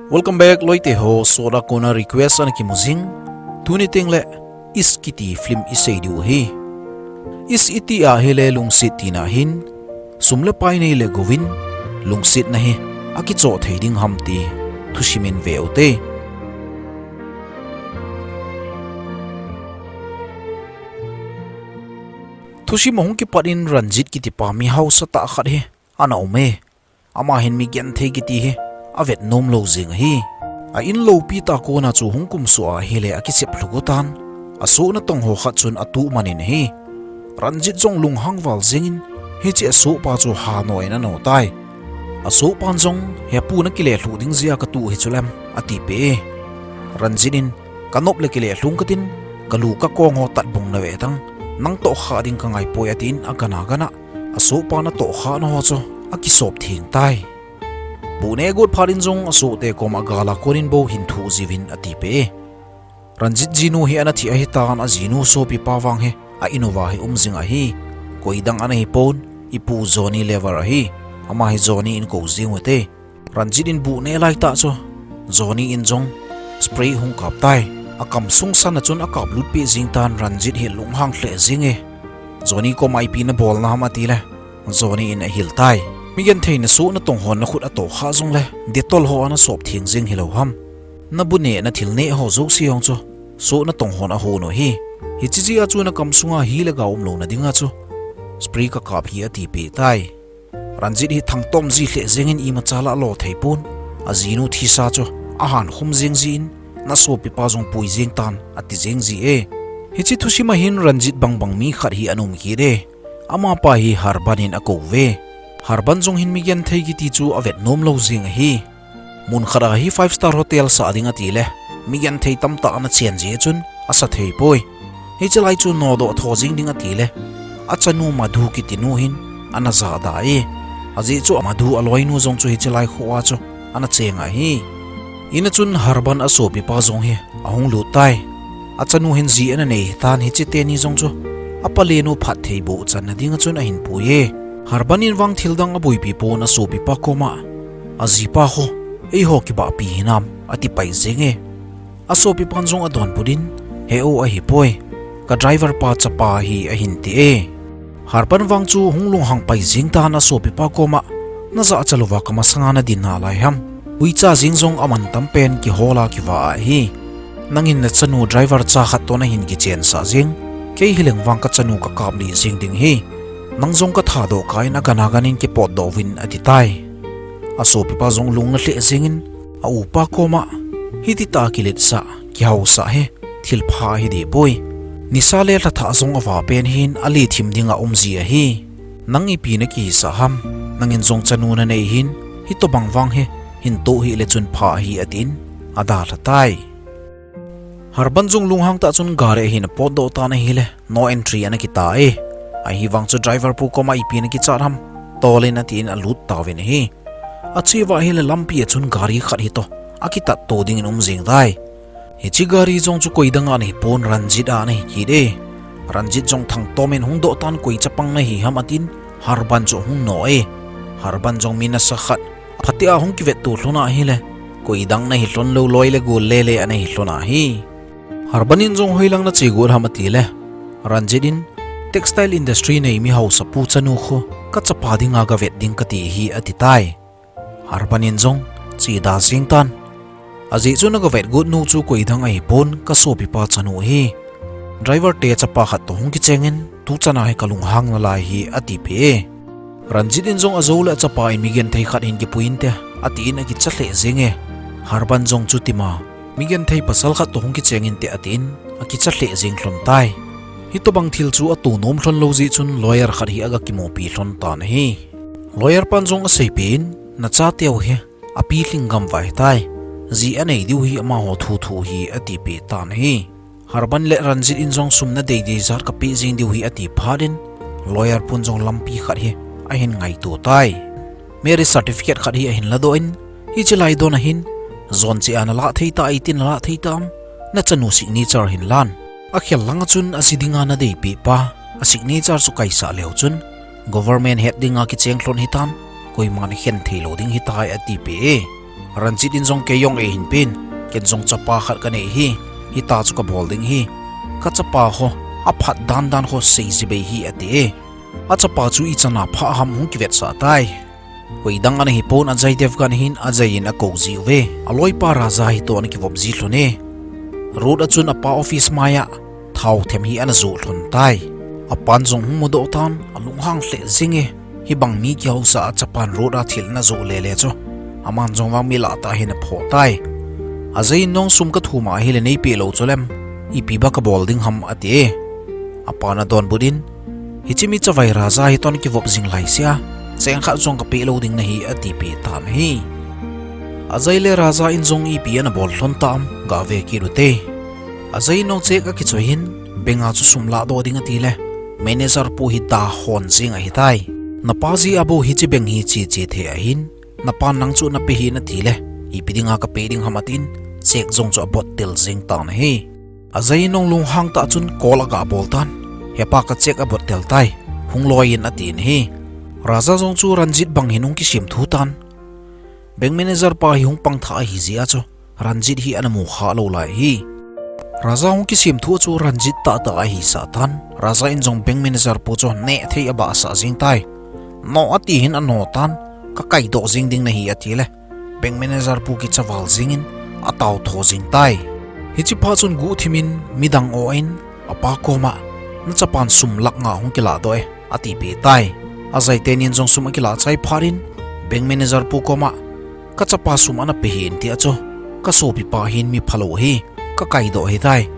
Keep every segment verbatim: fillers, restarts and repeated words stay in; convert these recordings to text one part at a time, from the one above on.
Welcome back, loite ho, soda kona request ana kimu jing. Tuni tengle Ish kiti film isei diu ahi. Ish iti ahile lungset tina ahin, sum le pai nei le gouvin, lungsetna hi akichoh thei ding ham ti thusim in ve ute. Thusim ahung kipat in Ranjit kiti pa mi hausa tah khat hi ana um e. Ama hin migenthei kiti hi avet nom lou jeng ahi. A in loupi tah kona chu hung kumsuh ahile akisep lhu got tan. Asohna tong ho khat chun atuh man in ahi. Ranjit jong lunghang val jeng in hiche asohpa chu hano in ano tai. Asohpan jong, "He pu, nakile lhu ding jeh a katuh hi chu lem," ati peh e. Ranjit in, "Kanop le kile lhung katin, kalu kakong ho tat bung nave tang, nang tohkhah ding kangai poi," atin agan agan a, asohpan atohkhahna ho chu akisop theng tai. Buh neh got phat in jong asohte koma gal a kon in bou hin thuh jiuvin ati peh e. Ranjit jinu hi ana thi ahitan, ajinu sopipa vang hi a in uva hi um jing ahi. Koi dang ana hipon, ipu Johnny Lever ahi. Ama hi Johnny in kou jing ute. Ranjit in buh neh lai tah chu Johnny in jong spray hung kap tai. Akam sung san a chun akap lut peh jeng tan, Ranjit hi lunghang lheh jeng e. Johnny koma ipi nabolna ham atile, Johnny in ahil tai. Migenthei nasohna tong hon nakhut atohkhah jongle, Dettol ho ana sop theng jeng hilou ham. Nabu neh, nathil neh ho jouse jong chu sohna tong hon ahon u ahi. Hiche jeh a chu nakam sunga hi le ga umlouna dinga chu spray kakap hi ati peh tai. Ranjit hi thangtom ji lheh jeng in imacha lah alo thei pon. Ajinu thisa chu ahan khum jeng jin, nasopipa jong pui jeng tan ati jeng ji e. Hiche thusim a hin Ranjit bangbang mi khat hi ana um kit e. Amapa hi Harban in akou uve. Harban jong hin migenthei kiti chu avet nom lou jeng ahi. Mun khat a hi five star hotel sah ding atile, migenthei tamtah ana chen jeh chun asa thei poi. Hiche lai chu nodoh tho jeng ding atile, achanu Madhu kiti nu hin ana jahda e. Ajeh chu Madhu aloinu jong chu hiche lai kho a chu ana cheng ahi. In a chun Harban asopipa jong hi ahung lut tai. Achanu hin ji ana nei tan, hiche teni jong chu apalenu phatthei boh channa dinga chun ahin pui e. Harban in vang thil dang aboipi pon, asopipa koma, "Ajipa kho, eiho kibahpi hinam?" ati pai jeng e. Asopipan jong adonbut in, "He o, ahipoi. Ka driver pa chapa ahi," ahin ti e. Harban vang chu hung lunghang pai jeng tan, asopipa koma, "Najahcha louva kamasanga nadin nalai ham? Uicha jeng jong amantam pen kihol a kivah ahi. Nangin nachanu driver cha khat toh nahin kichensah jeng, kei hileng vang kachanu kakap lih jeng ding ahi. Nang jong kathadoh kah in agan agan in kipotdoh uvin," ati tai. Asopipa jong lung ana lheh jeng in, aupa koma, "Hiti tah a kiletsah, kihaosah hi thilpha ahi dehpoi. Nisa le lhathah jong ava pen hin alethim dinga um ji ahi. Nang ipi nakihisah ham? Nangin jong chanu nanei hin, hitobang vang hi hin toh hih le chun pha ahi," atin adalha tai. Harban jong lunghang tah chun gari a hin apotdoh tan ahile, no entry ana kita e. Ahivang chu driver pu koma, "Ipi nakichat ham? Tol in," atin alut tauvin ahi. Ache uva ahile lampi a chun gari khat hitoh akitat to dingin um jeng tai. Hiche gari jong chu koi dang a ana hipon, Ranjit a ana hi kit e. Ranjit jong thangtom in, "Hung doh tan, koi chapang nahi ham?" atin, Harban chu ahung no e. Harban jong mi nasa khat, phatea hung kivetto lhon ahile, koi dang nahi lhon lou, loi le gol lele ana hi lhon ahi. Harban in jong, "Hoilang nache got ham?" atile, Ranjit in, "Textile industry nei mi haosapu chanu kho kachapa dinga gavet ding kati ahi," ati tai. Harban in jong cheda jeng tan. Ajeh chu nagavet got nu chu koi dang ahipon, kasopipa chanu ahi. Driver te chapa khat toh hung kicheng in, tuchan a hi kalunghang nalai ahi, ati peh e. Ranjit in jong ajou le achapa in migenthei khat hin kipui inte, atin akicha lheh jeng e. Harban jong, "Chutima, migenthei pasal khat toh hung kicheng inte," atin akicha lheh jeng lhon tai. Hitobang thil chu ato nom lhon lou jeh chun lawyer khat hi aga kimupi lhon tan ahi. Lawyer pan jong aseipeh in, "Nachateu hi api lhinggam uva ahitai. Ji anei diu hi amaho thuthu ahi," ati peh tan ahi. Harban le Ranjit in jong, "Sum nadei dei jat kapeh jeng diu ahi," ati phat in, lawyer pun jong lampi khat hi ahin ngaito tai. Marriage certificate khat hi ahin ladoh in, "Hiche lai don a hin, jon cheh a nalah thei ta, itin nalah thei tam? Nachanu signature hin lan. Akhel lang a chun aji dinga nadeipeh pa a signature chu kaisah leu chun, government het dinga kicheng lhon hitan, koiman akhen thei lou ding ahitai," ati peh e. Ranjit in jong kei jong eihin pen, ken jong chapa khat kanei hi, hita chu kabol ding hi. Kachapa ho, aphat dandan ho seiji bei hi ati e. Achapa chu ichan a phah ham hung kivetsah tai. Koidang ana hipon Ajay Devgan hin Ajay in akou jiuve. Aloipa Raja hitoh ana kivop ji lhon e. Road a chun apa office mai a thao them hi ana joh lhon tai. Apan jong hung mudoh tan, alunghang lheh jing e. Hibang mi kihaosa a chapan road a thil ana joh lele chu aman jong vang mi lah tah hin aphoh tai. Ajay in nong sum kathum ahile neipeh lou chu lem, ipi ba kabol ding ham ati e. Apan adonbut in, hiche mi chavai Raja hitoh ana kivop jing laise a, cheng khat jong kapeh lou ding nahi atipeh tan ahi. Ajay le Raja in jong ipi ana bol lhon tam gave kit ute. Ajay in nong cheque akichoi hin, bank a chu sum lahdoh ding atile, manager pu hi dahon jeng ahitai. Napa jeh a bou hiche bank hi cheche thei ahin, napan nang chu napeh hih in atile, ipi dinga kapeh ding ham atin, cheque jong chu abottel jeng tan ahi. Ajay in nong lunghang tah chun call agabol tan, hepa, kacheque abottel tai, hung loi in atin ahi. Raja jong chu Ranjit bang hin hung kisemthu tan. Bank manager pa hi hung pangthah ahijeh a chu Ranjit hi ana mukha lou lai ahi. Raja hung kisemthu chu Ranjit tahtah ahisah tan. Raja in jong bank manager pu chu nehthei abahsah jeng tai. No ati hin ano tan, kakaidoh jeng ding nahi atile, bank manager pu kicha val jengin ataotho jeng tai. Hiche phat chun guhthim in midang o in apa koma, nachapan sum lakh nga hung kilahdoh e, atipeh tai. Ajay tenin jong sum akilah chai phat in bank manager pu koma, kachapa sum ana peh hih in tia chu, kasopipa hin mi phalou ahi, kakaidoh ahitai.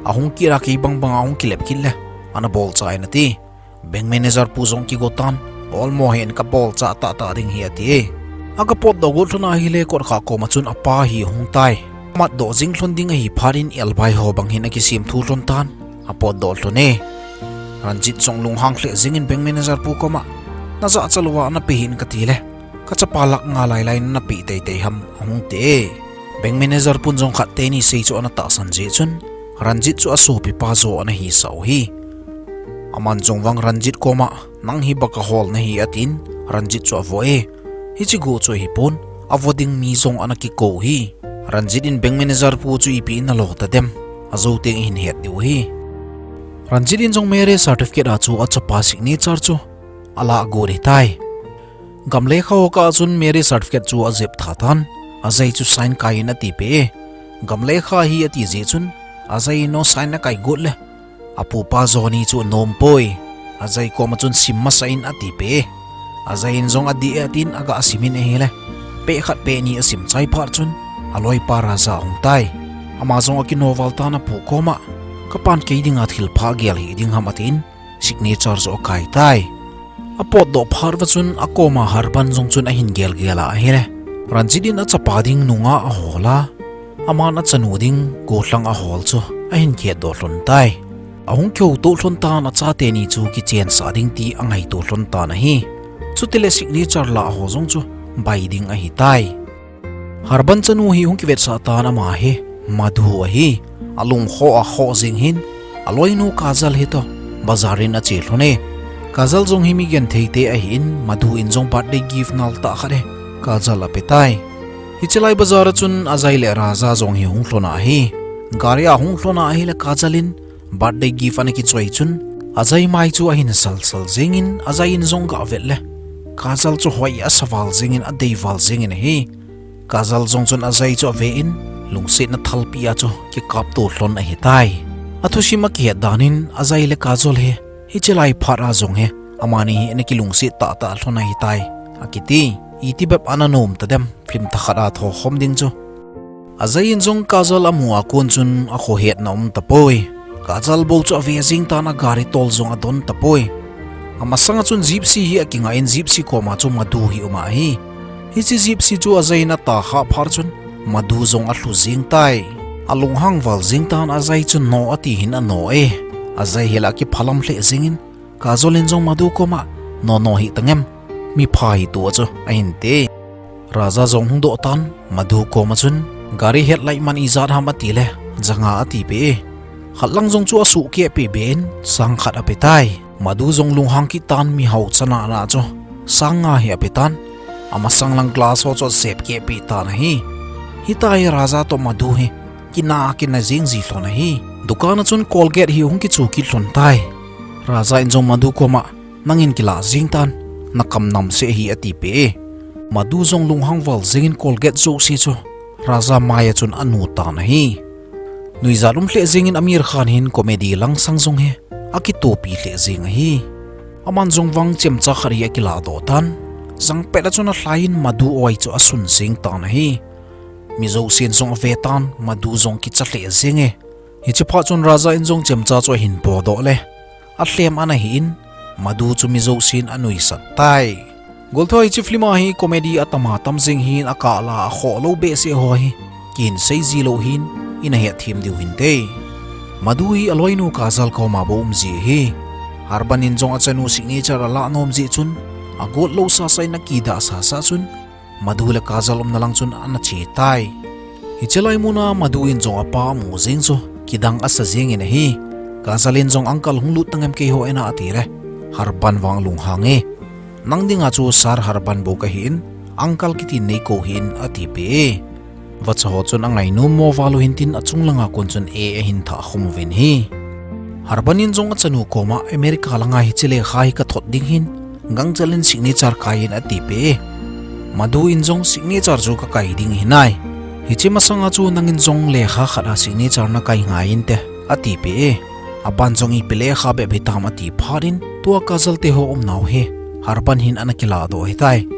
Ahung kit a kei bangbang a hung kilep kit le, ana bolcha in ati. Bank manager pu jong kigo tan, olmo hih in kabolcha tahtah ding hi ati e. Agapotdoh got lhon ahile kotkhah koma chun apa hi ahung tai. Matdoh jing lhon ding ahi phat in elbai ho bang hin akisemthu lhon tan, apotdoh lhon e. Ranjit jong lunghang lheh jengin bank manager pu koma, najahcha louva napeh hih in katile, kachapa lakh nga lailai in napeh teitei ham, ahung ti e. Bank manager pun jong khat teni sei chu ana tahsan jeh chun, Ranjit chu asopipa jo ana hisah u ahi. Aman jong vang Ranjit koma, nang hi ba kahol nahi atin, Ranjit chu avo e. Hiche go chu ahipon, avo ding mi jong ana kikou u ahi. Ranjit in bank manager pu chu ipi in alo tadem, ajou teng ihin het diu ahi. Ranjit in jong marriage certificate a chu achapa signature chu alah got ahitai. Gamlekha ho kah a chun marriage certificate chu ajep tha tan, Ajay chu sign kai in atipeh e. Gamlekha ahi ati jeh chun, Ajay in o sign akai got le, apupa Johnny chu anompoi. Ajay koma chun sim masa in atipeh e. Ajay in jong adih e atin agah sim in ahile, peh khat peh ni asim chai phat chun, aloipa Raja ahung tai. Ama jong akinoval tan apu koma, kapan kei dinga thilpha gel hih ding ham atin, signature chu akai tai. Apotdoh phat uva chun akoma Harban jong chun ahin gelgel a ahile, Ranjit in achapa ding nungah ahol a, aman achanu ding gollhang ahol chu ahin khetdoh lhon tai. Ahung kihoutoh lhon tan, achate ni chu kichensah ding ti angaito lhon tan ahi. Chutile signature lah ho jong chu bai ding ahitai. Harban chanu hi hung kivetsah tan, ama hi Madhu ahi. Alungkhoh akhoh jeng hin, aloinu Kajal hitoh bazar in ache lhon e. Kajal jong hi mi genthei te ahin, Madhu in jong birthday gift nal tah khat hi Kajal apetai. Hiche lai bazar a chun Ajay le Raja jong hi hung lhon ahi. Gari a hung lhon ahile Kajal in birthday gift ana kichoi chun, Ajay mai chu ahin salsal jengin, Ajay in jong gah vet le, Kajal chu hoi asa val jengin, adei val jengin ahi. Kajal jong chun Ajay chu ave in, lungsetna thalpi a chu kikapto lhon ahitai. Athusim akihet dan in, Ajay le Kajal hi, hiche lai phat a jong hi, amani hi ana kilungset tahtah lhon ahitai, akiti. Itibep ana nom tadem, film thakhat a thokhom ding chu. Ajay in jong Kajal amu a kon chun akhohetna um tapoi. Kajal bou chu ave jeng tan, agari tol jong adon tapoi. Amasanga chun Gypsy hi akingah in, Gypsy koma chu Madhu hi um ahi. Hiche Gypsy chu Ajay in atakhah phat chun Madhu jong alhu jeng tai. Alunghang val jeng tan, Ajay chun no ati hin ano e. Ajay hi la kiphalam lheh jengin, Kajal in jong Madhu koma, no no hih tangem, mipha hih tua chu, ahin ti. Raja jong hung doh tan, Madhu koma chun, gari headlight man ijat ham atile, janga atipeh e. Khat lang jong chu asuhkeh peh be in, sang khat apetai. Madhu jong lunghang kit tan, mihao channa chu sang nga hi apetan. Amasang lang glass ho chu asep keh peh tan ahi. Hitia hi Raja toh Madhu hi kina kina jing ji lhon ahi. Dukan a chun Colgate hi hung kichu kit lhon tai. Raja in jong Madhu koma, "Nangin kila jing tan, nakam nam seh hi," ati peh e. Madhu jong lunghang val jingin Colgate jouse chu Raja mai a chun anu tan ahi. Nuijat um lheh jingin Aamir Khan hin comedy langsang jong hi akitopi lheh jing ahi. Aman jong vang chemcha khat hi akiladoh tan. Jangpet a chun alhai in Madhu oi chu asun jing tan ahi. Mi jousen jong ave tan, Madhu jong kicha lheh jing e. Hiche phat chun Raja in jong chemcha chu ahin podoh le, alhem ana hi in, Madhu chu mi jousen anuisat tai. Golthoh hiche film a hi comedy atama tam jing hin, akah la akhoh lou behseh ho hi kihin sei ji lou hin, ina hetthem diu hinte. Madhu hi aloinu Kajal koma bou um ji ahi. Harbans in jong achanu signature alah nom jeh chun, agot lou sasa in akidah sasa chun, Madhu le Kajal umna lang chun ana che tai. Hiche lai muna Madhu in jong apa amu jing chu kidang asa jingin ahi. Kajal in jong, "Uncle hung lut tangem keiho in a," ati le, Harbans vang lunghang e. "Nang dinga chu Sir Harbans bou kahi in, Uncle kitin nei kou hih in," ati peh e. Vacha ho chun angainom mo val u hintin achung langa kon chun e ahin thah khum uvin ahi. Harbans in jong achanu koma, "America langa hiche lekha hi kathot ding hin, gangchel in signature kai in," ati peh e. Madhu in jong, "Signature chu kakai ding ahi nai. Hiche masanga chu nangin jong lekha khat a signature nakai ngai inte," ati peh e. Aban jong, "Ipi lekha bep hitam," ati phat in, tua Kajal te ho umnau hi Harbans hin ana kiladoh ahitai.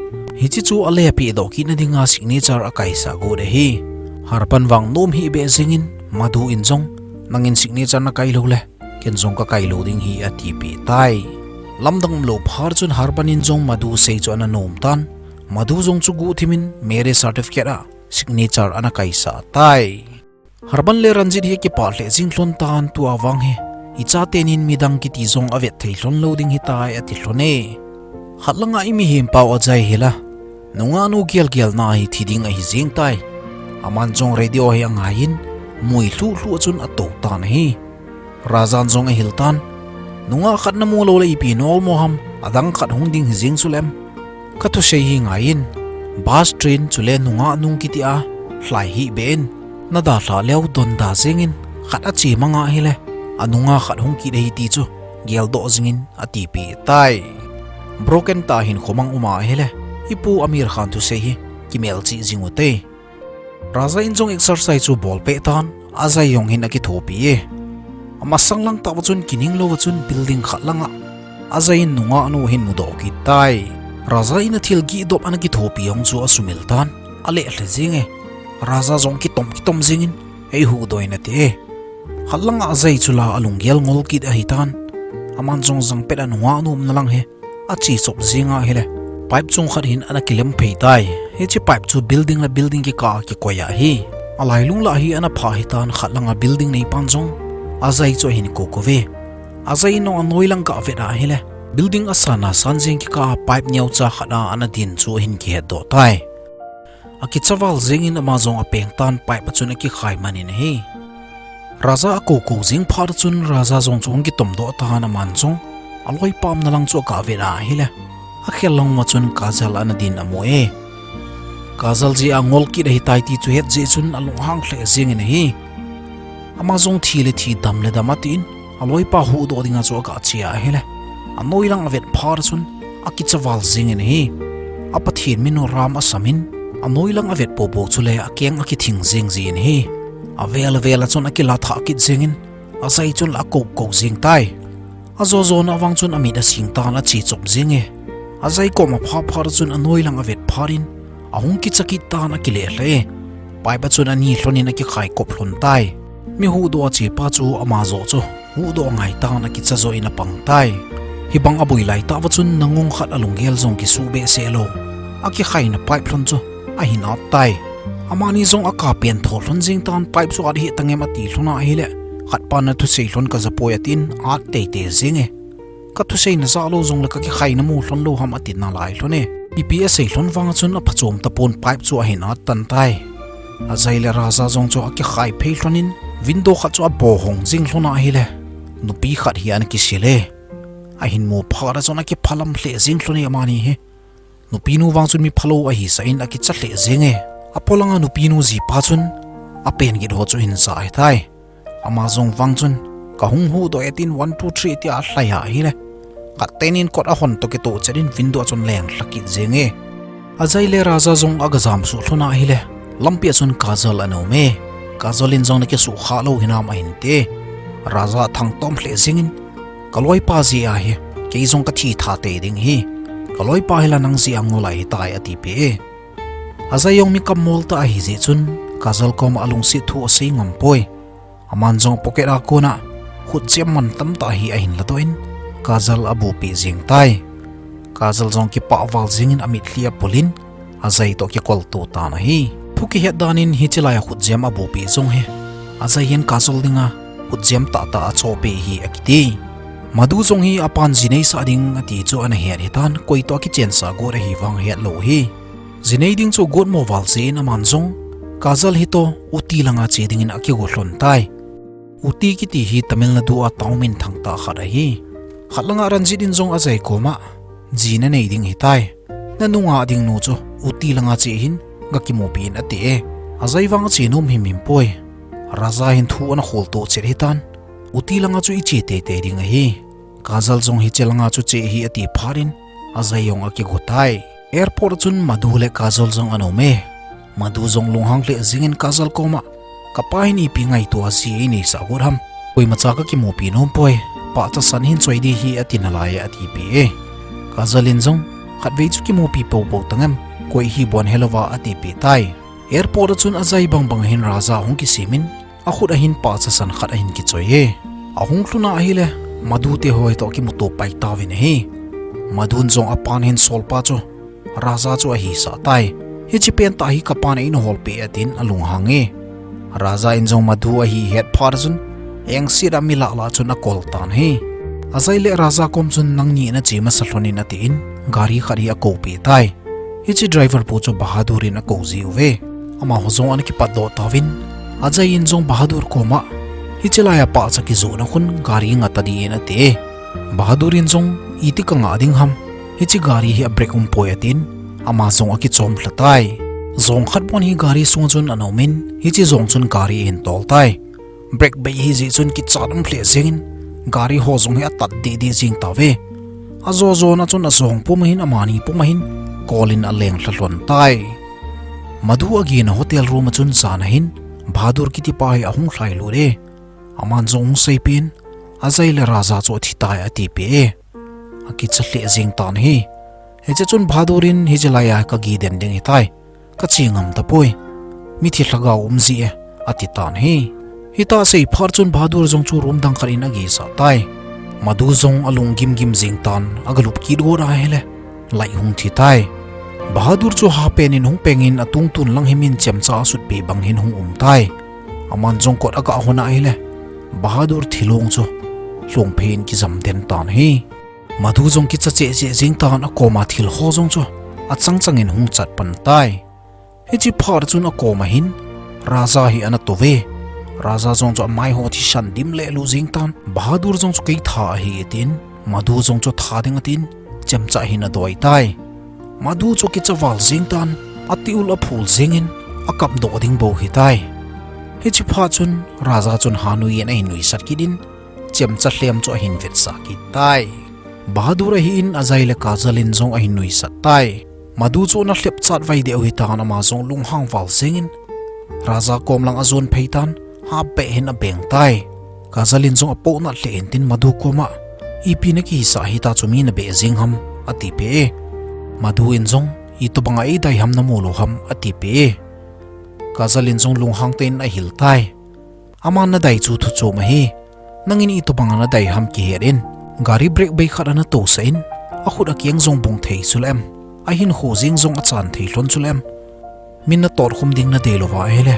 Hiche chu ale pehdoh kitna dinga signature akaisah got ahi. Harbans vang nom hih beh jingin, Madhu in jong, "Nangin signature nakai lou le, ken jong kakai lou ding ahi," ati peh tai. Lamdang umlou phat chun Harbans in jong Madhu sei chu ana nom tan. Madhu jong chu guhthim in marriage certificate a signature ana kaisah tai. Harbans le Ranjit hi akipah lheh jing lhon tan, tua vang hi ichaten in midang kiti jong avet thei lhon lou ding ahitai ati lhon e. Khat langa imihem pau Ajay hi la, nungah nu gelgel na hi thi ding ahi jing tai. Aman jong radio hi angai in, mui lhuh lhuh a chun atou tan ahi. Raja in jong ahil tan, "Nungah khat namu lou le ipi na olmo ham, adang khat hung ding hi jing chu lem. Kathusei hi ngai in, bus, train chule nungah nung kiti a lhai hih beh in, nadalhah leu donda jingin, khat ache manga ahile, anunga khat hung kit ahi ti chu geldoh jingin," ati peh tai. Broken tah a hinkho mang um ahile, ipu Aamir Khan thusei hi kimelchih jing ute. Raja in jong exercise chu bol peh tan, Ajay jong hin akithopi e. Amasang lang tah uva chun kining lou uva chun building khat langa Ajay in nungah nu ahin mudoh kit tai. Raja in athil gihdop ana kithopi jong chu asumil tan, aleh lheh jing e. Raja jong kitom kitom jingin, "Eihuhdoh in," ati e. Khat langa Ajay chu la alunggel ngol kit ahi tan. Aman jong jangpet a nungah nu umna lang hi ache chop jing ahile, pipe chung khat hin ana kilem phei tai. Hiche pipe chu building le building kikah a kikoi ahi. Alailung lah hi ana phah ahi tan, khat langa building neipan jong Ajay chu ahin kou kou ve. Ajay in jong anoi lang gah vet ahile, building asan asan jing kikah a pipe neocha khat a ana din chu ahin kihetdoh tai. Akicha val jingin ama jong apeng tan, pipe a chun akikhai man in ahi. Raja akou kou jing phat a chun Raja jong chu hung kitom doh tan, aman jong aloipa umna lang chu agah vet ahile, akhel lang uva chun Kajal ana din amu e. Kajal jeh a ngol kit ahitai ti chu ahet jeh chun alunghang lheh jingin ahi. Ama jong thi le thi, dam le dam atin, aloipa huhdoh dinga chu agah che ahile, anoi lang avet phat a chun akicha val jingin ahi. A Pathen min u ram asam in, anoi lang avet popo chule akeng akithing jing jin ahi. Avel vel a chun akila thah kit jingin, Ajay chun la akou kou jing tai. Ajo jona vang chun amit asing tan, ache chop jing e. Ajay koma aphah phat a chun anoi lang avet phat in, ahung kicha kit tan, akileh lheh e. Pipe a chun ani lhon in akikhai kop lhon tai. Mi huhdoh a chepa chu ama joh chu huhdoh ngai tan, akicha joh in apang tai. Hibang aboi lai tah uva chun nangong khat alunggel jong kisuh behseh lou, akikhaina pipe lhon chu ahin at tai. Amani jong akap pen tho lhon jing tan, pipe chu at hih tangem ati lhon ahile, khat pan nathusei lhon kaja poi atin, at teitei jing e. Kathusei najah lou jongle kakikhai namu lhon lou ham ati nalai lhon e. Ipi asei lhon vang a chun aphachom tapon, pipe chu ahin at tan tai. Ajay le Raja jong chu akikhai phei lhon in, window khat chu abo hong jing lhon ahile, nupi khat hi ana kisil e. Ahin mu phat a chun akiphalam lheh jing lhon e amani hi. Nupinu vang chun mi phalou ahi sah in akicha lheh jenge. Apolanga nupinu jipa chun apen git ho chu ahin ja ahitai. Ama jong vang chun, "Kahung huhdoh e," tin one two three tia alhai a ahile, khat teni in kot ahon toh kitoh chet in window a chun aleng lha kit jenge. Ajay le Raja jong aga jamsuh lhon a ahile, lampi a chun Kajal ana um e. Kajal in jong, "Nakisuhkhah lou hinam?" ahin ti. Raja athangtom lheh jengin, "Kaloipa jeh ahi, kei jong kathi tha tei ding ahi. Kaloipa hila nang jeh a ngol ahitai," atipeh e. Ajay jong mi kammol tah ahi jeh chun, Kajal koma alungset thu asei ngam poi. Aman jong pocket a kona khutjem mantam tah hi ahin ladoh in, Kajal abupeh jeng tai. Kajal jong kipah val jengin amitlhi apul in, Ajay toh kikolto tan ahi. Thu kihet dan in hiche lai a khutjem abupeh jong hi Ajay hin Kajal dinga khutjem tahtah achohpeh hi akiti. Madhu jong hi apan ji neisah ding ati chu ana het hitan, koi toh akichensah got ahi vang hetlou ahi. Ji nei ding chu agotmo val jeh in aman jong Kajal hitoh uti langa che dingin akigo lhon tai. Uti kiti hi Tamil Nadu a town minthang tah khat ahi. Khat langa Ranjit in jong Ajay koma, "Ji nanei ding ahitai. Nanunga ding nu chu uti langa che hin gakimupi in," ati e. Ajay vang ache nom himhim poi. Raja hin thu ana kholtoh chet hitan, "Uti langa chu iche teitei ding ahi. Kajal jong hiche langa chu che ahi," ati phat in Ajay jong akigo tai. Airport a chun Madhu le Kajal jong ana um e. Madhu jong lunghang lheh jengin Kajal koma, "Kapa hin ipi ngaito a ji eineisah got ham? Koimacha kakimupi nom poi. Pahcha san hin choi ding ahi," ati nalai e, atipeh e. Kajal in jong, "Khatvei chu kimupi poupou tangem? Koi hi bon helouva," atipeh tai. Airport a chun Ajay bangbang hin Raja ahung kisemin, akhut ahin pahcha san khat ahin kichoi e. Ahung lhun a ahile, Madhu te ho hitoh kimuto pai tauvin ahi. Madhu in jong apan hin solpa chu Raja chu ahisah tai. "Hiche pentah hi kapan eina holpeh e," atin alunghang e. Raja in jong Madhu ahi het phat chun, engset a mi lahlah chun akol tan ahi. Ajay le Raja kom chun, "Nangni nache masa lhon in," atin gari khat hi akoupeh tai. Hiche driver pu chu Bahadur in akou jiuve. Amaho jong ana kipatdoh tauvin, Ajay in jong Bahadur koma, "Hiche laiya pahcha kijohna khun gari nga tadin," ati e. Bahadur in jong, "Iti kangah ding ham? Hiche gari hi a brake umpoi," atin, ama jong akichom lha tai. Jong khat bon hi gari sunga chun ana umin, hiche jong chun gari ahin tol tai. Brake bei ahi jeh chun kichat um lheh jengin, gari ho jong hi atat dehdeh jeng tauve. Ajo jona chun ajong puma hin, amani puma hin kol in aleng lha lhon tai. Madhu agena hotel room a chun jan ahin, Bahadur kitipa hi ahung lhailut e. Aman jong hung seipeh in, "Ajay le Raja chu athi tai," atipeh e. Akicha lheh jeng tan ahi. Hiche chun Bahadur in, "Hiche laiya kagi den ding ahitai. Kache ngam tapoi. Mithi lhagao um jeh e," ati tan ahi. Hitia asei phat chun Bahadur jong chu room dang khat in agesah tai. Madhu jong alung gimgim jeng tan, agalup kit got ahile, light hung thi tai. Bahadur chu hapen in hung pengin atungtun lang hi min chemcha asutpeh bang hin hung um tai. Aman jong kot aga hon ahile, Bahadur thilong chu lhongphei in kijam den tan ahi. Madhu jong kicha cheh cheh jeng tan, akoma thil ho jong chu achang chang in hung chat pan tai. Hiche phat chun akoma hin Raja hi ana touve. Raja jong chu amai ho thisan dim lelu jeng tan, Bahadur jong chu kei tha ahi atin, Madhu jong chu tha ding atin, chemcha hin adoi tai. Madhu chu kicha val jeng tan, atiul aphul jengin, akapdoh ding bou ahitai. Hiche phat chun Raja chun hanui in ahin nuisat kit in, chemcha lhem chu ahin vetsah kit tai. Bahadur ahin Ajay le Kajal in jong ahin nuisat tai. Madhu chu ana lhep chatvai deh u ahitan, ama jong lunghang val jengin Raja kom lang ajon phei tan, hapbeh hin abeng tai. Kajal in jong apohnat lheh in tin Madhu koma, "Ipi nakihisah hita chu mi nabeh jeng ham?" atipeh e. Madhu in jong, "Itobanga eidai ham namu lou ham?" atipeh e. Kajal in jong lunghang tah in ahil tai. "Aman nadai chu thu chom ahi. Nangin itobanga nadai ham kihet in. Gari brake bei khat ana tousah in, akhut akeng jong bung thei chule em. Ahinkho jeng jong achan thei lhon chule em. Min natot khum ding nadei louva ahile,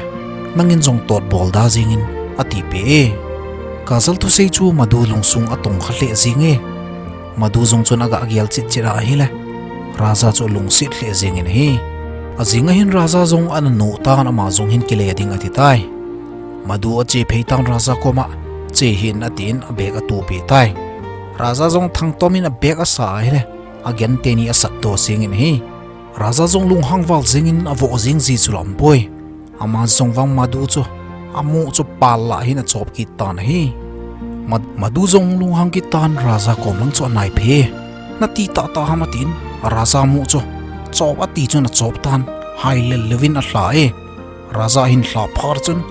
nangin jong tot bol da jengin," atipeh e. Kajal thusei chu Madhu lungsung atongkha lheh jenge. Madhu jong chun aga gel chet chet a ahile, Raja chu alungset lheh jengin ahi. Ajing ahin Raja jong ana notan, ama jong hin kile ding ati tai. Madhu ache phei tan Raja koma, "Che hih in," atin abag atuhpeh tai. Raja jong thangtom in abag asa ahile, agenteni asatdoh jengin ahi. Raja jong lunghang val jingin avoh jing ji chu la umpoi. Ama jong vang Madhu chu amu chu pal lah hin achop kit tan ahi. Mad- Madhu jong lunghang kit tan Raja kom lang chu anai phe. Nati tah tah ham atin, Raja mu chu chop ati chun achop tan, hai lel levin alha e. Raja hin lha phar chun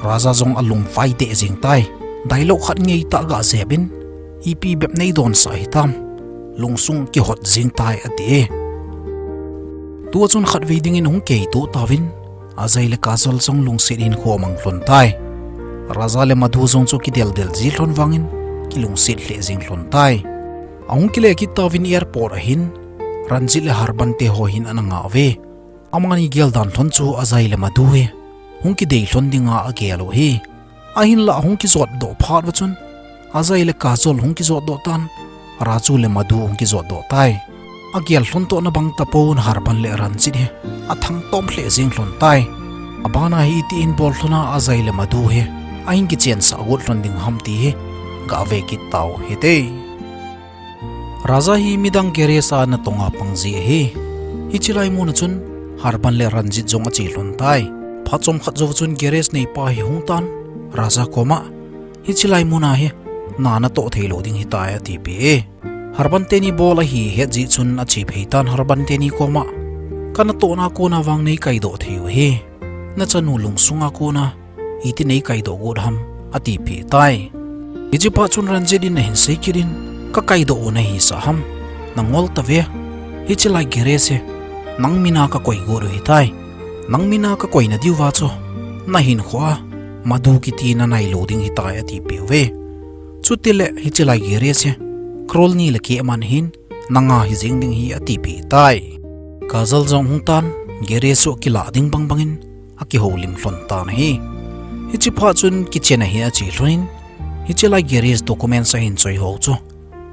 Raja jong alung vai deh jing tai. Dialogue khat ngei tah ga jep in, ipi bep nei don sah hitam, lungsung kihot jing tai ati e. Tua chun khatvei dingin hung kei to tauvin, Ajay le Kajol jong lungset hin kho amang lhon tai. Raja le Madhu jong chu kidel del ji lhon vangin kilungset lheh jing lhon tai. Ahung kile kit tauvin airport ahin, Ranjit le Harbante ho hin ana nga uve. Amani gel dan lhon chu Ajay le Madhu hi hung kidei lhon dinga agel u hi. Ahinlah hung kijot doh phat va chun Ajay le Kajol hung kijot doh tan, Raju le Madhu hung kijot doh tai. Agel lhon toh na bang tapon Harban le Ranjit hi athang tom lheh jing lhon tai. Abana hi iti in bol lhon a Ajay le Madhu hi ahin kichen sah got lhon ding ham ti hi ga ve kit tau hite. Raja hi midang garage a natong a pang ji ahi. Hiche lai mun a chun Harban le Ranjit jong ache lhon tai. Phat chomkhat jou chun garage neipa hi hung tan Raja koma, hiche lai mun a hi na natoh thei lou ding hitai ati peh e. Harban teni bol ahi het ji chun ache phei tan Harban teni koma, ka natohna kona vang nei kaidoh thei u hi. Nachanu lungsung a kona iti nei kaidoh got ham ati peh tai. Hiche phat chun Ranjit in ahin sei kit in, ka kaidoh u nahi sah ham, nangol tave. Hiche lai garage hi nang mina ka koi got u hitai. Nang mina ka koina diuva chu nahinkhoa Madhu kiti nanai lou ding hitai ati peh uve. Chutile hiche lai garage hi crore ni le keh aman ahin, nanga hi jing ding hi ati peh tai. Kajol jong hung tan, garage chu akilah ding bang bangin akihoulim lhon tan ahi. Hiche phat chun kitchen a hin ache lhon in, hiche lai garage documents ahin choi ho chu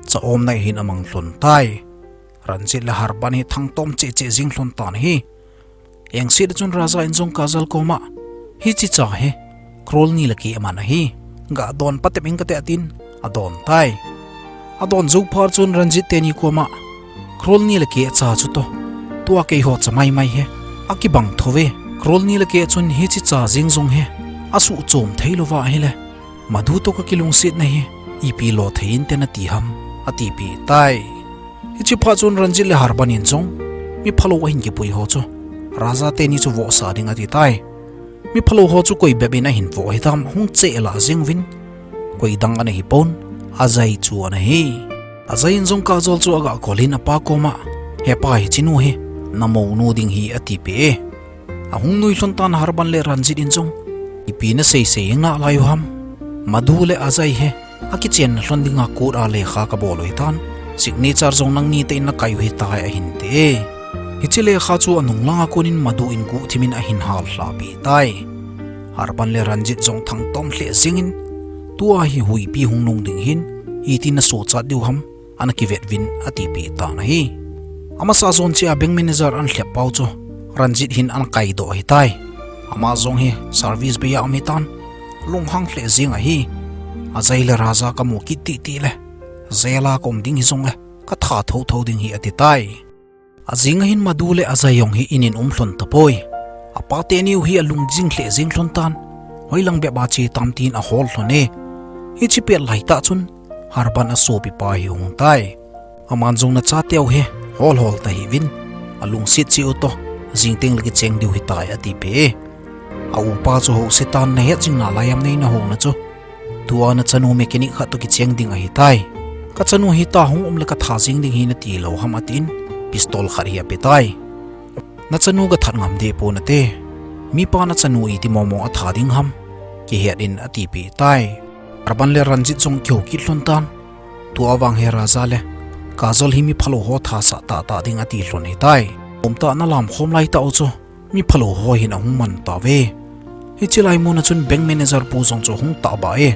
cha omna hin amang lhon tai. Ranjit le Harban hi thang tom cheh cheh jing lhon tan ahi. Engset a chun Raja in jong Kajol koma, hiche cha hi crore ni le keh aman ahi, ga don patep ing kate atin adon tai. Adon jou phat chun Ranjit teni koma, crore ni le keh cha chu toh, tua keiho cha mai mai hi akibang thou ve. Crore ni le keh chun hiche cha jeng jong hi asuh chom thei louva ahile, Madhu toh ka kilungsetna hi ipi lo thei inte nati ham ati peh tai. Hiche phat chun Ranjit le Harban in jong mi phalou ahin kipui ho chu Raja teni chu vohsa ding ati tai. Mi phalou ho chu koi bep in ahin voh hitam, hung cheh lah jeng uvin, koi dang ana hi pon, Ajay chu ana hi. Ajay in jong Kajol chu aga kol in apa koma, he pa, hiche nu hi namounu ding hi ati peh e. Ahung nui lhon tan Harban le Ranjit in jong, ipi nasei sei ing nalai u ham, Madhu le Ajay hi akichenna lhon dinga court a lekha kabol u hitan, signature jong nangni tah in nakai u hitai ahin ti e. Hiche lekha chu anung langa kon in Madhu in guhthim in ahin hal lhah peh tai. Harban le Ranjit jong thang tom lheh jeng in, tua hi huipi hung nung ding hin, iti nasochat diu ham, ana kivet uvin ati peh tan ahi. Amasa jon cheh a bank manager ana lhep pau chu Ranjit hin ana kaidoh ahitai. Ama jong hi service bei a um hitan, lunghang lheh jeng ahi. Ajay le Raja kamu kit titi le, jail a kaum ding hijongle katha thotho ding hi ati tai. Ajing a hin Madhu le Ajay jong hi in in um lhon tapoi. Apa teni u hi alung jing lheh jeng lhon tan, hoilang bep a che tam tin ahol lhon e. Hiche pet laitah chun Harban asopipa hi ahung tai. Aman jong, nachateu hi hol hol tahih uvin, alungset cheh u toh, jing tengle kicheng diu hitai ati peh e. A upa chu house tan, nahet jing nalai am nei nahouna chu. Tua nachanu mechanic khat toh kicheng ding ahitai. Kachanu hita hung umle katha jeng ding hi nati lou ham atin, pistol khat hi ape tai. Nachanu gathat ngam deh pon ate. Mipa nachanu iti momo atha ding ham, kihet in ati peh tai. Harban le Ranjit jong kihou kit lhon tan. Tua vang hi Raja le Kajol hi mi phalou ho thasah tahtah ding ati lhon hitai. Umtah na lamkhom laitah u chu mi phalou ho hin ahung man tauve. Hiche lai mun a chun bank manager pu jong chu ahung tahbah e.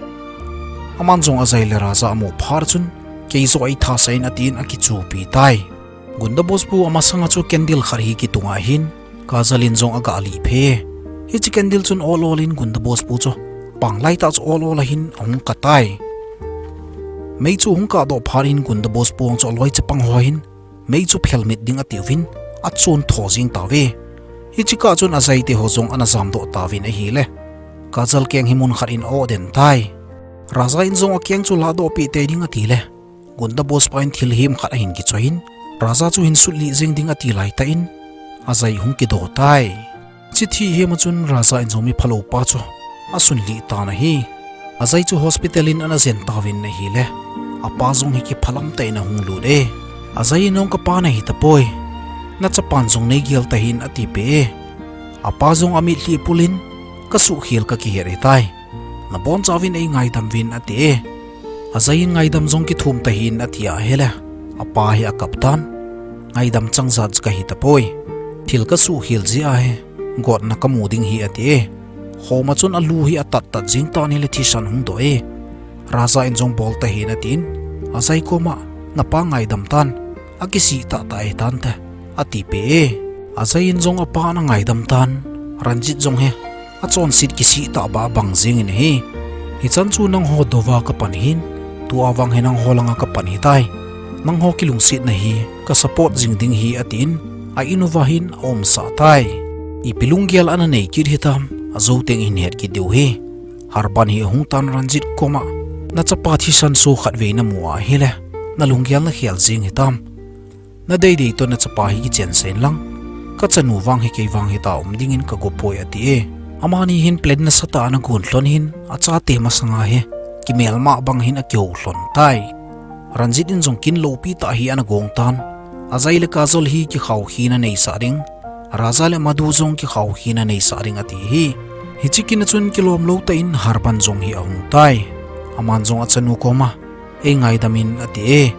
Aman jong Ajay le Raja amu phat chun, kei joh eithasah in atin akichupi tai. Gunda boss pu amasanga chu candle khat hi kitung ahin, Kajol in jong aga lih phe. Hiche candle chun ol ol in gunda boss pu chu pang laitah chu ol ol ahin ahung kah tai. Mei chu ahung kahdoh phat in gunda boss pu jong chu aloi chapang ho hin mei chu phelmit ding atiuvin, achun tho jing tauve. Hichi kah chun Ajay te ho jong ana jamdoh tauvin ahile, Kajal keng hi mun khat in a-oh den tai. Raja in jong akeng chu ladoh peh tei ding atile, gunda boss pa in thil hem khat ahin kichoi in, Raja chu hin sutlih jeng ding ati laitah in, Ajay hung kido tai. Hichi thihhem a chun Raja in jong miphalou pa chu asunlih tan ahi. Ajay chu hospital in ana jen tauvin ahile, apa jong hi kiphalam tah in ahung lut e. Ajay in jong, "Kapa nahi tapoi. Nachapan jong neigel tahih in," atipeh e. Apa jong amitlhi pul in, "Kasuhkhel kakihet ahitai. Nabonchauvin eingaidam uvin," ati e. Ajay in, "Ngaidam jong kithum tahih in," ati ahile, apa hi akap tan. "Ngaidam chang jat kahi tapoi. Thil kasuhkhel jeh ahi, gotna kamu ding ahi," ati e. Khom a chun alu hi atat tat jing tan ahile thisan hung doh e. Raja in jong, "Bol tahih in," atin, Ajay koma, "Napa ngaidam tan, akisih tahtah ahi tante," atipeh e. Ajay in jong apa ana ngaidam tan, Ranjit jong hi achonset kisih tah bang jing in ahi. "Hichan chu nangho dou va kapan ahin, tua vang hi nangho langa kapan ahitai. Nangho kilungsetna hi ka support jing ding ahi," atin, a in uva hin aumsah tai. Ipi lunggel ana nei kit hitam, ajou teng hin het kit diu ahi. Harban hi ahung tan Ranjit koma, "Nachapa thisan so khatvei namu ahile, nalunggel nakhel jeng hitam? Nadeidei toh nachapa hi kichen sah in lang. Kachanu vang hi kei vang hita um dingin kago poi," ati e. Amani hin plan nasatah ana gon lhon in, achate masanga hi kimelma bang hin akihou lhon tai. Ranjit in jong kin loupi tah hi ana gong tan. Ajay le Kajal hi kikhaukhi na neisah ding, Raja le Madhu jong kikhaukhi na neisah ding ati ahi. Hichi kin a chun kilom lou tah in Harban jong hi ahung tai. Aman jong achanu koma, "Eingaidam in," ati e.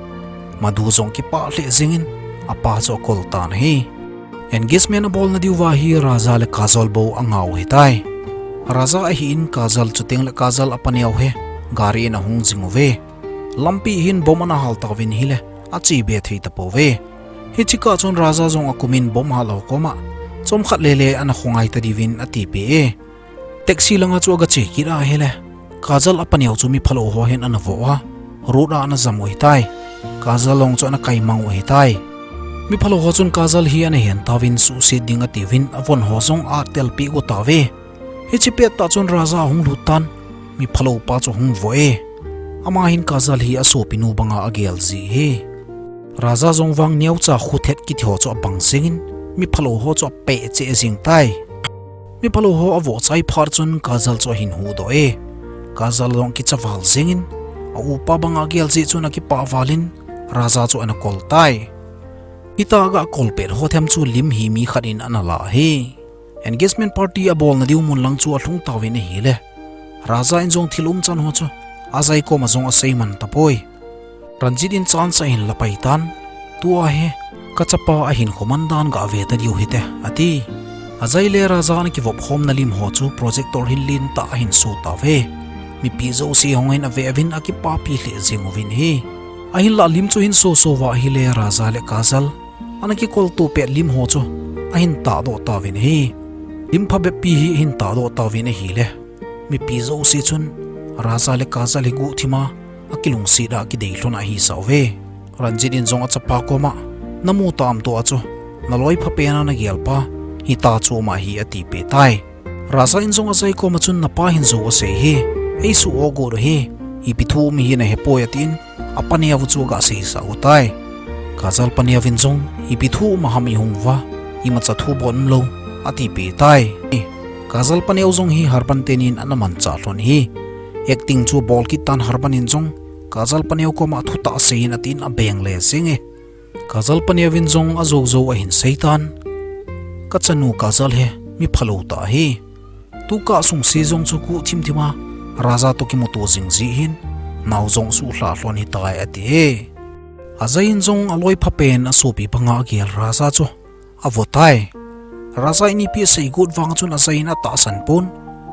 Madhu jong kipah lheh jeng in, apa chu akol tan ahi. Engagement abolna diuva hi Raja le Kajal bou angah u ahitai. Raja ahin Kajal, chuteng le Kajal apa neo hi gari in ahung jing uve. Lampi hin bomb ana hal tauvin ahile, ache be thei tapouve. Hichi kah chun Raja jong akumin bomb hal ho koma, "Chomkhat lele ana khongai ta diuvin," atipeh e. Taxi langa chu aga che kit ahile, Kajal apa neo chu miphalou ho hin ana voh a, road a ana jam u ahitai. Kajal jong chu ana kaimang u ahitai. Miphalou ho chun Kajal hi ana hen tauvin suhset ding atiuvin, avon ho jong atel peh go tauve. Hichi pettah chun Raja ahung lut tan, miphalou pa chu ahung voh e. Ama hin Kajal hi asopinu banga agel ji ahi. Raja jong vang neocha khuthet kiti ho chu abang jeng in, miphalou ho chu apeh cheh jeng tai. Miphalou ho avoh chai phat chun Kajal chu ahin huhdoh e. Kajal jong kicha val jeng in, aupa banga agel jeh chun akipah val in, Raja chu ana kol tai. Hita aga kol pet ho them chu lim hi mi khat in ana la ahi. Engagement party abolna diu mun lang chu alhung tauvin ahile, Raja in jong thil umchan ho chu Ajay koma jong asei man tapoi. Ranjit in chance ahin la pai tan, "Tua hi kachapa ahinkho man dan gave ta diu hite," ati. Ajay le Raja ana kivop khomna lim ho chu projector hin lentah ahin so tauve. Mipi jouse hung in ave uvin akipapi lheh jeng uvin ahi. Ahinlah lim chu ahin so so uva ahile Raja le Kajal ana kikolto pet lim ho chu ahin tahdoh tauvin ahi. Lim phabep pi hi ahin tahdoh tauvin ahile, mipi jouse chun Raja le Kajal hi guhthima akilungset a akidei lhon ahisah uve. Ranjit in jong achapa koma, "Namu tam tua chu, naloi phapena nagel pa, hita chu ama hi," atipeh tai. Raja in jong Ajay koma chun, "Napa hin jou asei hi, eisuh o got u hi, ipi thu um hi nahepoi," atin, apa neo chu aga seisah u tai. Kajal pa neo vin jong, "Ipi thu um a ham ihung uva, imacha thu bol umlou," atipeh tai. Kajal pa neo jong hi Harban tenin ana manchah lhon ahi. Acting chu abol kit tan Harban in jong, Kajal pa neo koma thutah seiyin atin abeng le jeng e. Kajal pa neo vin jong ajou jou ahin sei tan. Kachanu Kajal hi miphalou tah ahi. Tukah sungse jong chu guhthim thima Raja toh kimuto jing jeh hin, nao jong suhlha lhon hitai ati e. Ajay in jong aloi phapen asopi banga agel Raja chu avo tai. Raja in ipi asei got vang chun Ajay in atahsan pon.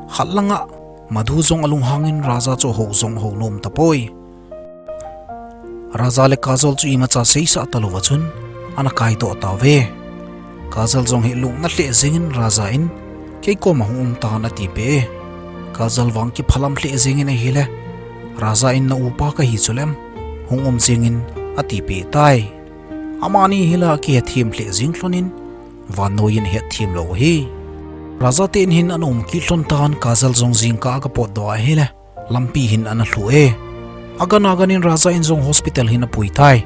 Khat langa Madhu jong alunghangin Raja chu ahou jong ahou nom tapoi. Raja le Kajal chu imacha seisah talouva chun ana kaidoh tauve. Kajal jong hi lungna lheh jengin Raja in, "Kei koma hung um tan," atipeh e. Kajal vang kiphalam lheh jengin ahile, Raja in, "Na upa kahi chuleh hung um jengin," atipeh tai. Amani hi la kihethem lheh jing lhon in, vannoi in ahetthem lou u ahi. Raja ten hin ana um kit lhon tan, Kajal jong jingkah a aga potdoh ahile, lampi hin ana lhu e. Agan agan in Raja in jong hospital hin apui tai.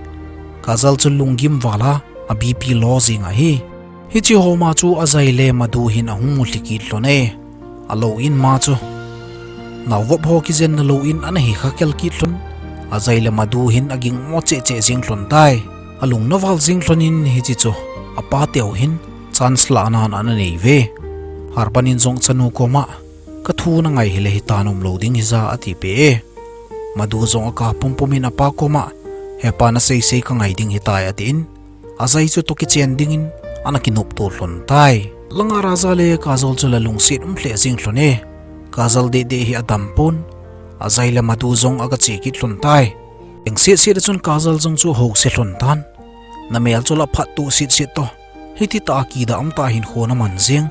Kajal chu lunggim val a, a B P low jing ahi. Hiche homa chu Ajay le Madhu hin ahung mu lhi kit lhon e. Alou in ma chu, naovop ho kijenna lou in ana hi kha kel kit lhon. Ajay le Madhu hin aging mo cheh cheh jing lhon tai. Alung na val jing lhon in hiche chu apa teu hin chance lahnan ana nei uve. Harban in jong achanu koma, ka thu na ngai hile hitia na um lou ding hija, ati peh e. Madhu jong akap pumpum in apa koma, he pa, na sei sei ka ngai ding hitai, atin, Ajay chu toh kichen dingin ana kinopto lhon tai. Langa Raja le Kajal chu la lungset um lheh jing lhon e. Kajal deh deh hi adam pon, Ajay le Madhu jong aga che kit lhon tai. Lungset set a chun Kajal jong chu ahousa lhon tan. Na mel chu la phattuh set set toh. Hiti tah a kidah um tah hinkho na man jing.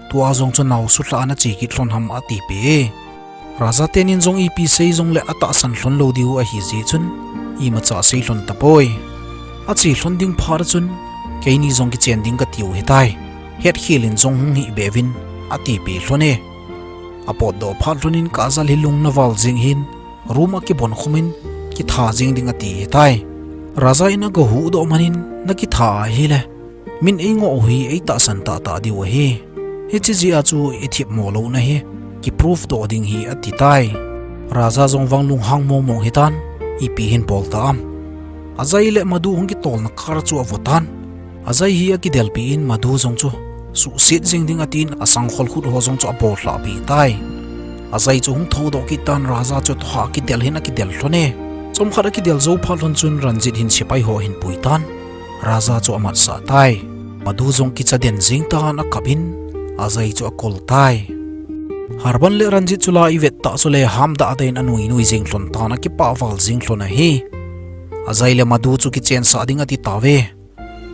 Tua jong chu nao sutlha a na che kit lhon ham, ati peh e. Raja tenin jong ipi sei jongle atahsan lhon lou diu ahi jeh chun, imacha asei lhon tapoi. Ache lhon ding phat a chun, keini jong kichen ding ka tiu hitai. Hetkhel in jong hung hih be uvin, ati peh lhon e. Apotdoh phat lhon in Kajal hi lung na val jing hin, room a kibon khum in, kitha jing ding ati hitai. Raja in aga huhdoh man in, na kitha ahile, min ei ngoh u hi ei tahsan tahtah diu ahi. Hiche jeh a chu i thip mo louna hi ki prove doh ding hi, ati tai. Raja jong vang lunghang mong mong hitan, ipi hin bol ta am. Ajay le Madhu hung kitolna kar chu avo tan. Ajay hi akidelpi in Madhu jong chu suhset jing ding atin asangkhol khut ho jong chu abol lhah pi tai. Ajay chu hung thoudoh kit tan, Raja chu toh a kidel hin akidel lhon e. Chomkhat akidel jou phat lhon chun Ranjit hin sepai ho ahin pui tan. Raja chu amatsah tai. Madhu jong kicha den jing tan akap in, Ajay chu akol tai. Harban le Ranjit chu la i vet tah chule ham dah dah in anui nui jing lhon tan, akipah val jing lhon ahi. Ajay le Madhu chu kichensah ding ati tauve.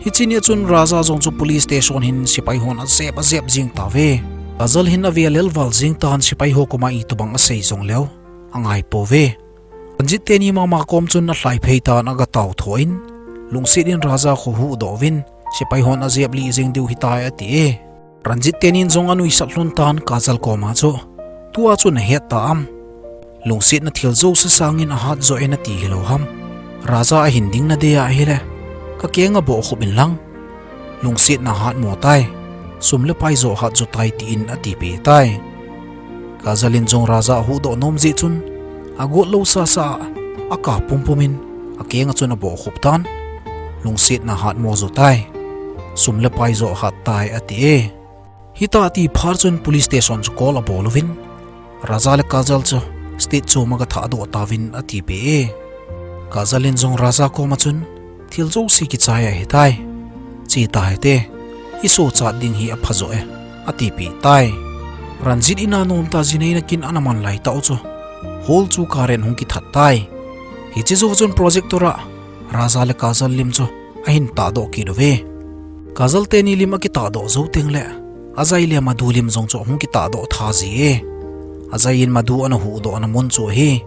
Hiche nia chun Raja jong chu police station hin sepai hon ajep ajep jing tauve. Kajal hin ave lel val jing tan, sepai ho koma itobang asei jongleu angai pouve. Ranjit teni mama kom chun alhai phei tan aga tao tho in, lungset in Raja kho huhdoh uvin, sepai hon ajep lih jing diu hitai, ati e. Ranjit tenin jong anuisat lhon tan Kajal koma chu, tua chu na het ta am. Lungsetna thil jouse sangin ahat jo e nati hilou ham. Raja ahin ding nadei ahile, ka keng a bohkhup in lang. Lungsetna hat mo tai. Sum le pai joh hat jo tai, tin ati peh tai. Kajal in jong Raja ahuhdoh nom jeh chun, agot lou sasa a, akap pumpum in, akeng a chun abohkhup tan. Lungsetna hat mo jo tai. Sum le pai joh hat tai, ati e. Hitia ati phat chun police station chu call abol uvin, Raja le Kajal chu stage chom a aga thahdoh tauvin ati peh e. Kajal in jong Raja koma chun, thil jouse kichai ahitai. Che tahite, i sochat ding hi apha jo e, ati peh tai. Ranjit in a nomtah jinei na kin ana man lai tah u chu, hall chu current hung kithat tai. Hiche jou chun projector a Raja le Kajal lim chu ahin tahdoh kit uve. Kajal teni lim akitahdoh jou teng le, Ajay le Madhu lim jong chu ahung kitahdoh tha ji e. Ajay in Madhu ana huhdoh na mun chu ahi.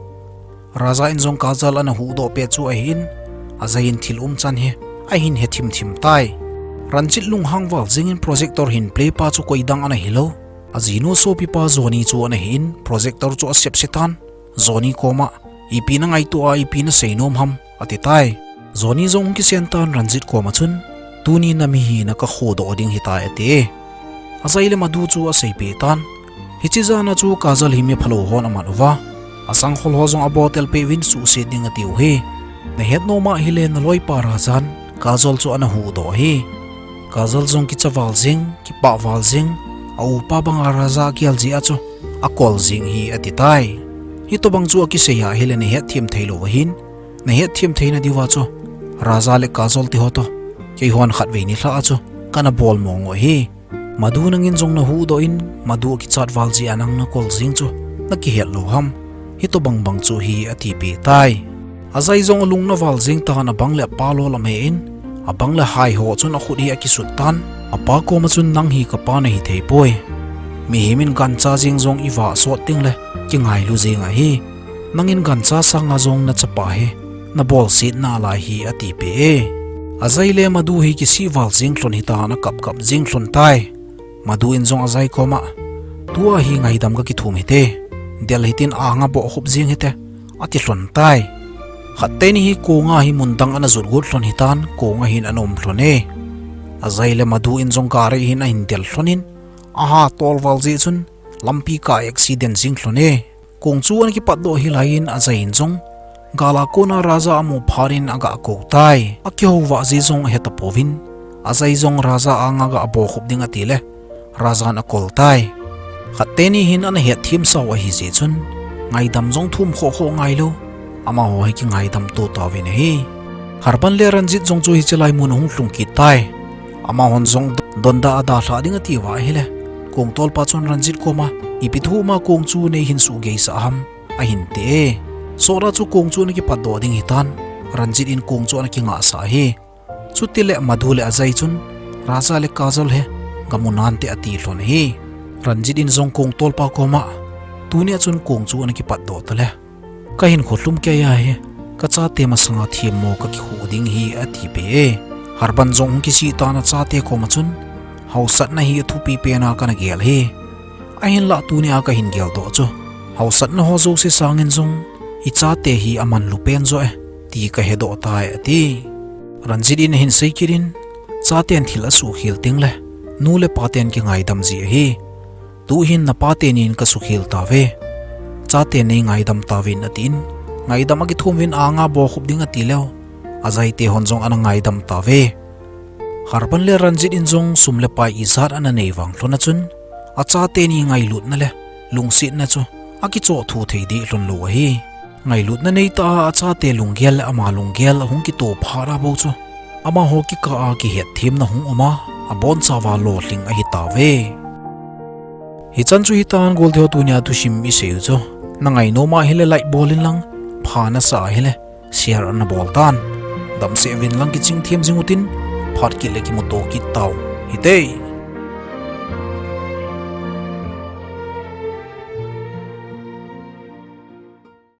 Raja in jong Kajal ana huhdoh pet chu ahin, Ajay in thil umchan hi ahin he thim thim tai. Ranjit lunghang val jingin projector hin play pa chu koidang ana hilou, ajinu sopipa Johnny chu ana hin, projector chu asep se tan. Johnny koma, ipi na ngaito a, ipi na seinom ham, ati tai. Johnny jong hung kisen tan Ranjit koma chun, tuni na mihina ka khuhdoh ding hitai, ati e. Ajay le Madhu chu aseipeh tan. Hiche jan a chu Kajal hi mi phalou hon aman uva, asangkhol ho jong abotel peh uvin suhset ding ati u ahi. Na het nom ahile na loipa Rajan Kajal chu ana huhdoh ahi. Kajal jong kicha val jing, kipah val jing, a upa banga Raja akel jeh a chu akol jing hi, ati tai. Hitobang chu akisei ahile na het them thei lou ahin, na het them theina diuva chu Raja le Kajal te ho toh keihon khatvei nilhah a chu kana bol mong u ahi. Madhu, nangin jong na huhdoh in, Madhu akichat val jeh a nang na kol jing chu na kihet lou ham. Hitobang bang chu hi, ati peh tai. Ajay jong alung na val jing tan, abang le apa lol amen, abang le hai ho chun akhut hi akisut tan. Apa koma chun, nang hi kapa nahi thei poi. Mihem in gancha jeng jong ivah sot teng le kingailu jeng ahi. Nangin gancha sanga jong na chapa hi na bolsetna lai hi, ati peh e. Ajai le Madhu hi kisih val jing lhon hitan akap kap jing lhon tai. Madhu in jong Ajai koma, tua hi ngaidam kakithum hite. Del hitin anga bohkhup jing hite, ati lhon tai. Khat teni hi konga hi mun dang ana jot got lhon hitan, konga hin ana um lhon e. Ajai le Madhu in jong gari hin ahin del lhon in, aha tol val jeh chun, lampi kah accident jing lhon e. Kong chu ana kipatdoh hi lai in Ajai in jong, gala kona Raja amu phat in aga kou tai. Akihou vah jeh jong ahe tapouvin, Ajai jong Raja anga aga bohkhup ding ati le, Raja in akol tai. Khat teni hin ana hetthem sau ahi jeh chun, ngaidam jong thum khoh khoh ngailou, amaho hi kingaidam to tauvin ahi. Harban le Ranjit jong chu hiche lai mun ahung lhung kit tai. Amahon jong donda adalhah ding ati uva ahile, kong tolpa chun Ranjit koma, ipi thu ma kong chu nei hin suhgeisah ham, ahin ti e. Sot a chu kong chu ana kipatdoh ding hitan, Ranjit in kong chu ana kingahsah hi. Chutile Madhu le Ajai chun, Raja le Kajol hi gamu nante ati lhon ahi. Ranjit in jong kong tolpa koma, tunia chun kong chu ana kipatdoh tale, kahin kholhum kei ahi, kachate masanga themmo kakikhuh ding hi, ati peh e. Harban jong hung kisih tan achate koma chun, hausatna hi athupi pena kana gel hi. Ahinlah tunia kahin geldoh chu, hausatna ho jouse sangin jong, ichate hi amanlu pen joh e, ti kahedoh tai, ati. Ranjit in ahin sei kit in, chaten thil asuhkhel tengle, nu le paten kingaidam ji ahi. Tuhin napa teni in kasuhkhel tauve. Chaten nei ngaidam tauvin atin, ngaidam akithum uvin anga bohkhup ding ati leu, Ajai te hon jong ana ngaidam tauve. Harban le Ranjit in jong sum le pai ijat ana nei vang lhon a chun, achateni ngailutna le lungsetna chu akichoh thu thei deh lhon lou ahi. Ngailutna neitah a achate lunggel le ama lunggel ahung kitoh phat a bou chu, amaho kikah a kihetthemna hung um a, abonchauva lolhing ahi tauve. Hichan chu hitan golteho, tunia thusim isei u chu, na ngainom ahile like bol in lang, pha nasah ahile share ana bol tan. Damsel uvin lang kiching them jing utin, phat kit le kimuto kit tau hite.